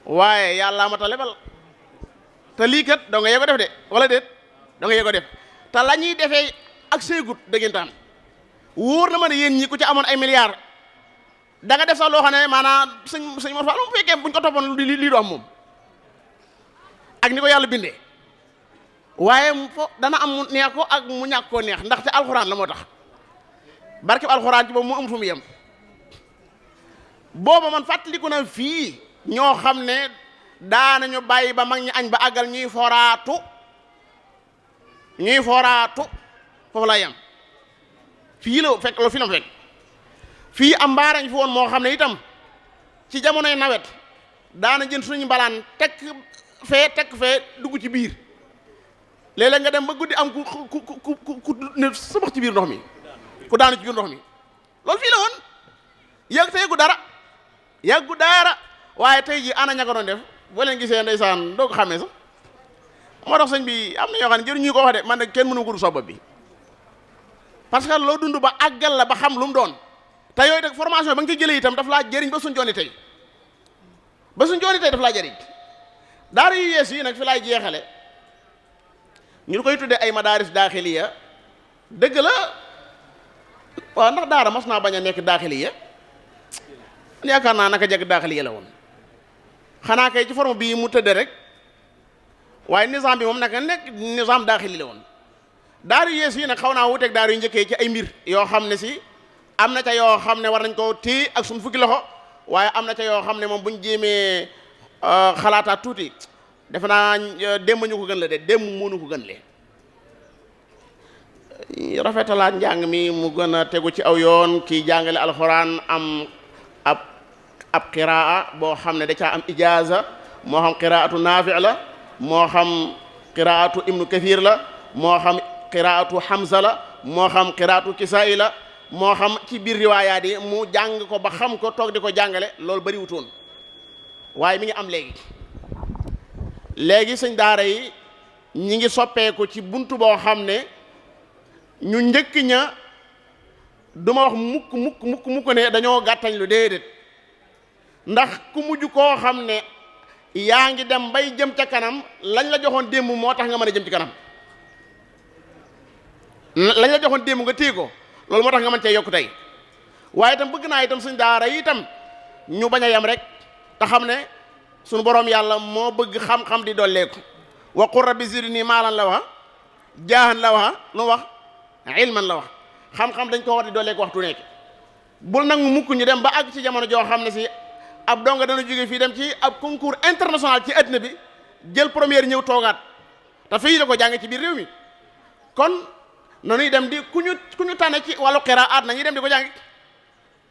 waaye yàlla ma ta lebal te lii kat da nga yee ko def de wala déet da nga yee ko def te la ñuy defee ak seegut dëggantaan wóor na ma ne yéen ñi ku ci amoon ay milliards da nga def sax loo xam ne maanaam sëñ Mor Fall mu fekkee buñ ko toppoon lii du am moom ak ni ko yàlla bindee waaye fo dana am mu neex ko ak mu ñàkk koo neex ndaxte alxuraan la moo tax barkeb alxuraan ci boobu mu am fu mu yem booba man fàttaliku na fii ñoo xam ne daanañu bàyyi ba mag ñi añ ba àggal ñuy foraatu foofu la yem fii la fekk loolu fii la fekk fii am mbaarañ fi woon moo xam ne itam ci jamonoy nawet daana jën suñu mbalaan tekk fee dugg ci biir léeg-léeg nga dem ba guddi am ku ne sabax ci biir ndox mi ku daanu ci biir ndox mi loolu fii la woon yàggu dara waaye tey ji ana ña ko doon def boo leen gisee ndeysaan doo ko xamee sax moo tax sëñ bi am na ñoo xam ne jëruñu ko wax de man nag kenn mënu ko du sabab bi parce que loo dund ba àggal la ba xam lu mu doon te yooyu nag formation ba nga ci jëlee itam daf laa jëriñ ba suñ jooni tey daf laa jëriñ daara yu yees yi nag fi laay jeexale ñu koy tuddee ay madaaris daaxiliya dëgg la waaw ndax daara mas naa bañ a nekk daaxiliya yaakaar naa naka jeg daaxiliya la woon xanaa kay ci forme bii mu tëdde rek waaye nizaam bi moom naka nekk nizaam daaxili la woon daara yu yees yi nag xaw naa wuteeg daara yu njëkkee ci ay mbir yoo xam ne si am na ca yoo xam ne war nañ koo téye ak suñu fukki loxo waaye am na ca yoo xam ne moom buñ jéemee xalaataat tuuti defe naa démb ñu ko gën la de démb mënu ko gën le rafetalaat njàng mi mu gën a tegu ci aw yoon kii jàngale alxuraan am ab qiraa boo xam ne da caa am ijaaza moo xam qiraatu naafi la moo xam qiraatu ibnu kathir la moo xam qiraatu hamza la moo xam qiraatu kisaa'i la moo xam ci biir riwaayaat yi mu jàng ko ba xam ko toog di ko jàngale loolu bari wutoon waaye mi ngi am léegi sëñ daara yi ñi ngi soppeeku ci buntu boo xam ne ñu njëkk ña duma wax mukk ne dañoo gàttañ lu déedéet ndax ku mujj koo xam ne yaa ngi dem bay jëm ca kanam lañ la joxoon démb moo tax nga mën a jëm ci kanam lañ la joxoon démb nga téye ko loolu moo tax nga mën cee yokku tey waaye itam bëgg naa itam suñ daara yi itam ñu bañ a yem rek te xam ne suñu boroom yàlla moo bëgg xam-xam di dolleeku wa qul rabbi zidni maalan la wax jaahan la wax lu wax ilman la wax xam-xam dañ ko war di dolleeku waxtu nekk bul nag mu mukk ñu dem ba àgg ci jamono joo xam ne si ab donga dana jóge fii dem ci ab concours international ci àddina bi jël première ñëw toogaat te fii la ko jànge ci biir réew mi kon nanuy dem di ku ñu tànne ci wàllu qiraat nañuy dem di ko jàngi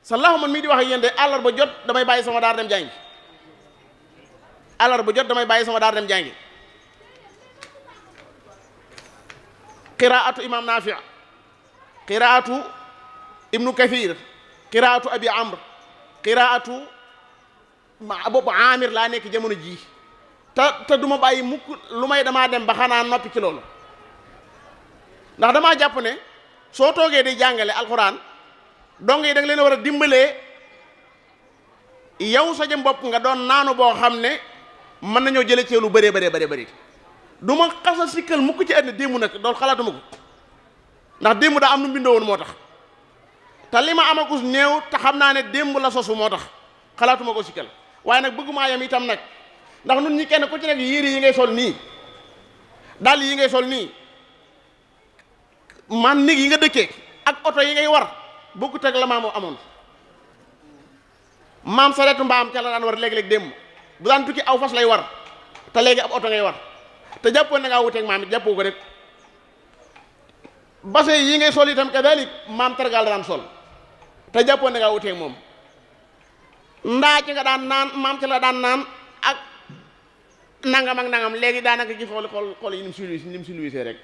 sallahu man mii di wax ak yéen de àllarba jot damay bàyyi sama daar dem jàngi qiraatu imam Naafi qiraatu ibnu kathir qiraatu abi amr qiraatu boobu amir laa nekk jamono jii te du ma bàyyi mukk lu may damaa dem ba xanaa noppi ci loolu ndax damaa jàpp ne soo toogee di jàngale alxuraan dong yi da nga leen a war a dimbalee yow sa jëm bopp nga doon naanu boo xam ne mën nañoo jële ci lu bëree du ma xasa sikkal mukk ci àddina démb nag dool xalaatuma ko ndax démb daa am nu mbindoo woon moo tax te li ma amagus néew te xam naa ne démb la sosu moo tax xalaatuma ko sikkal waaye nag bëggumaa yam itam nag ndax nun ñi kenn ku ci nekk yére yi ngay sol nii dàll yi ngay sol nii man néeg yi nga dëkkee ak oto yi ngay war bokkut ak la maam amoon maam sareetu mbaam ca la daan war léeg-léeg démb bu daan tukki aw fas lay war te léegi ab oto ngay war te jàppoon na ngaa wuteeg maam it jàppoo ko rek base yi ngay sol itam kadalik maam targal daan sol te jàppoon na ngaa wuteeg moom ndaa ci nga daan naan maam ci la daan naan ak nangam ak nangam léegi daanaka ci xool yi ni mu siluisee rek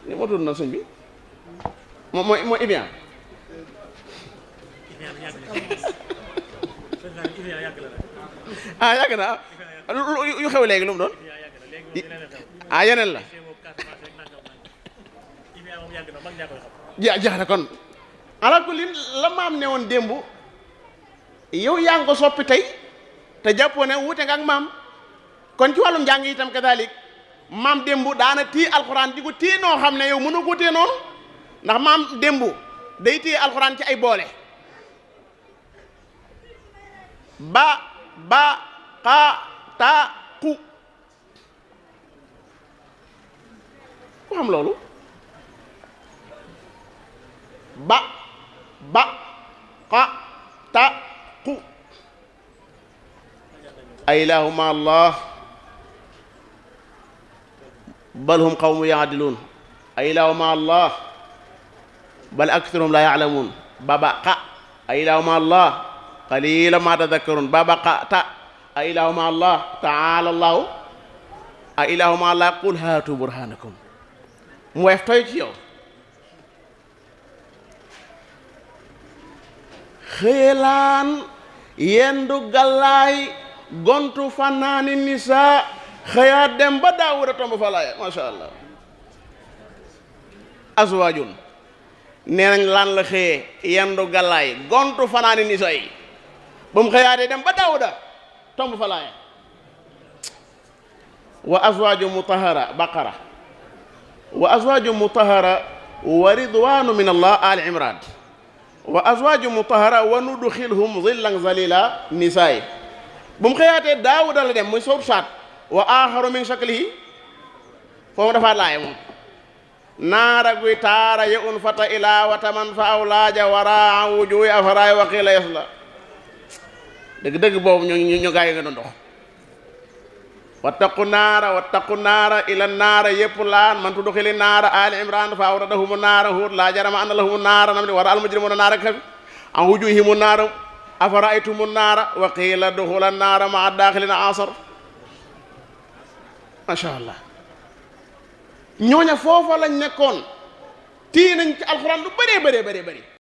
ni moo tudd na sëñ bi mooy Ivian ah yàgg na yu xew léegi lu mu doon ah yeneen la jax na kon ala kulli la maam ne woon démb yow yaa ngi ko soppi tey te jàppoo ne wuute nga ak maam. kon ci wàllum njàng itam kadalik maam démb daana téye alxuraan di ko téye noo xam ne yow mënoo koo téye noonu ndax maam démb day téye alxuraan ci ay boole ba xa ta ku ku xam loolu ba xa ta ku ay ilaahu ma allah bal hum qawmu yaadiluun ay ilaahu ma allah bal aktharuhum la yaalamuun babaqa ay ilaahu ma allah qalilan ma tadakkarun babaqata ay ilaahu ma allah taala allahu ay ilaahu ma allah qul haatu burhanakum mu weef toy ci yow xëyelaan yendu gallaay gontu fanaani nisa xëyaat dem ba daawuda tomb fa laaya masha allah azwaajun nee nañ lan la xëyee yendu gallaay gontu fanaani nisa yi ba mu xëyaatee dem ba daawuda tomb fa laaya wa azwaaju mutahara baqara wa azwaaju mutahara wa ridwaanu min allah ali imran wa azwaaju mutahara wa nudxilhum zillan zalila nisaay bu mu xëyaatee daawuda la dem muy soob saat wa aaxaru min shaklihi foofu dafa laaya moom naara guy taara ya un fata ilaa wata man fa awlaaja waraa wujuhi afaraay wa qiila yasla dëgg-dëgg boobu ñu gaa yi nga doon dox wattaqu naara ila naara yëpp laan man tudxili naara ali imran fa awradahumu naara huut laa jarama anna lahumu naara nam di wara al mujrimuna naara kafi an wujuhimu naara afara'aytumu naara wa qiila duxula naara maa daaxilina asar macha allah ñooña foofa lañ nekkoon tii nañ ci alxuraan lu bëree